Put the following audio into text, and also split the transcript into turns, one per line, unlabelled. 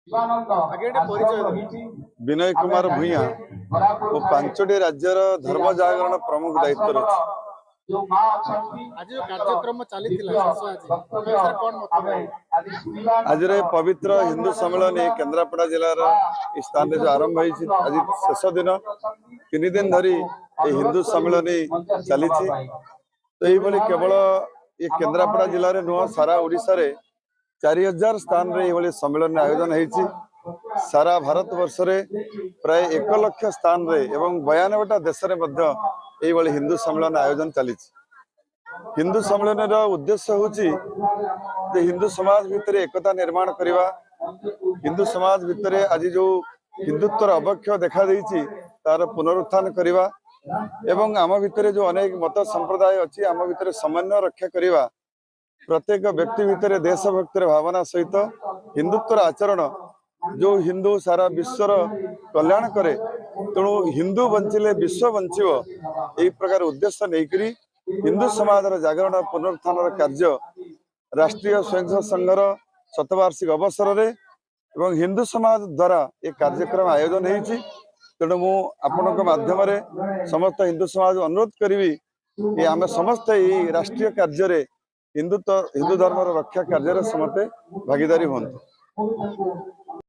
ଆଜ୍ଞା, ଟିକେ ପରିଚୟ ଦେବେ।
ବିନୟ କୁମାର ଭୂୟାଁ। ମୁଁ ପାଞ୍ଚଟି ରାଜ୍ୟର ଧର୍ମ ଜାଗରଣ ପ୍ରମୁଖ ଦାୟିତ୍ୱରେ ଅଛି।
ଆଜି ଯୋଉ କାର୍ଯ୍ୟକ୍ରମ ଚାଲିଥିଲା, ଶେଷ ଆଜି, ଏ ବିଷୟରେ କଣ ମତ ରହିବ?
ଆଜିର ଏ ପବିତ୍ର ହିନ୍ଦୁ ସମ୍ମିଳନୀ କେନ୍ଦ୍ରାପଡ଼ା ଜିଲ୍ଲାର ଏହି ସ୍ଥାନରେ ଯୋଉ ଆରମ୍ଭ ହେଇଛି, ଆଜି ଶେଷ ଦିନ। 3 ଦିନ ଧରି ଏହି ହିନ୍ଦୁ ସମ୍ମିଳନୀ ଚାଲିଛି। ତ ଏଇଭଳି କେବଳ ଏ କେନ୍ଦ୍ରାପଡ଼ା ଜିଲ୍ଲାରେ ନୁହଁ, ସାରା ଓଡ଼ିଶାରେ 4000 ସ୍ଥାନରେ ଏଇଭଳି ସମ୍ମିଳନୀ ଆୟୋଜନ ହେଇଛି। ସାରା ଭାରତ ବର୍ଷରେ ପ୍ରାୟ 1 ଲକ୍ଷ ସ୍ଥାନରେ ଏବଂ 92ଟା ଦେଶରେ ମଧ୍ୟ ଏଇଭଳି ହିନ୍ଦୁ ସମ୍ମିଳନୀ ଆୟୋଜନ ଚାଲିଛି। ହିନ୍ଦୁ ସମ୍ମିଳନୀର ଉଦ୍ଦେଶ୍ୟ ହେଉଛି ଯେ ହିନ୍ଦୁ ସମାଜ ଭିତରେ ଏକତା ନିର୍ମାଣ କରିବା, ହିନ୍ଦୁ ସମାଜ ଭିତରେ ଆଜି ଯୋଉ ହିନ୍ଦୁତ୍ୱର ଅବକ୍ଷୟ ଦେଖାଦେଇଛି ତାର ପୁନରୁତ୍ଥାନ କରିବା ଏବଂ ଆମ ଭିତରେ ଯୋଉ ଅନେକ ମତ ସମ୍ପ୍ରଦାୟ ଅଛି, ଆମ ଭିତରେ ସମନ୍ୱୟ ରକ୍ଷା କରିବା। ପ୍ରତ୍ୟେକ ବ୍ୟକ୍ତି ଭିତରେ ଦେଶଭକ୍ତିର ଭାବନା ସହିତ ହିନ୍ଦୁତ୍ୱର ଆଚରଣ, ଯୋଉ ହିନ୍ଦୁ ସାରା ବିଶ୍ୱର କଲ୍ୟାଣ କରେ, ତେଣୁ ହିନ୍ଦୁ ବଞ୍ଚିଲେ ବିଶ୍ୱ ବଞ୍ଚିବ, ଏଇ ପ୍ରକାର ଉଦ୍ଦେଶ୍ୟ ନେଇକରି ହିନ୍ଦୁ ସମାଜର ଜାଗରଣ, ପୁନରୁତ୍ଥାନର କାର୍ଯ୍ୟ ରାଷ୍ଟ୍ରୀୟ ସ୍ୱୟଂସେବକ ସଂଘର ଶତବାର୍ଷିକ ଅବସରରେ ଏବଂ ହିନ୍ଦୁ ସମାଜ ଦ୍ୱାରା ଏ କାର୍ଯ୍ୟକ୍ରମ ଆୟୋଜନ ହେଇଛି। ତେଣୁ ମୁଁ ଆପଣଙ୍କ ମାଧ୍ୟମରେ ସମସ୍ତ ହିନ୍ଦୁ ସମାଜ ଅନୁରୋଧ କରିବି କି ଆମେ ସମସ୍ତେ ଏଇ ରାଷ୍ଟ୍ରୀୟ କାର୍ଯ୍ୟରେ, ହିନ୍ଦୁତ୍ୱ, ହିନ୍ଦୁ ଧର୍ମର ରକ୍ଷା କାର୍ଯ୍ୟରେ ସମସ୍ତେ ଭାଗିଦାରୀ ହୁଅନ୍ତୁ।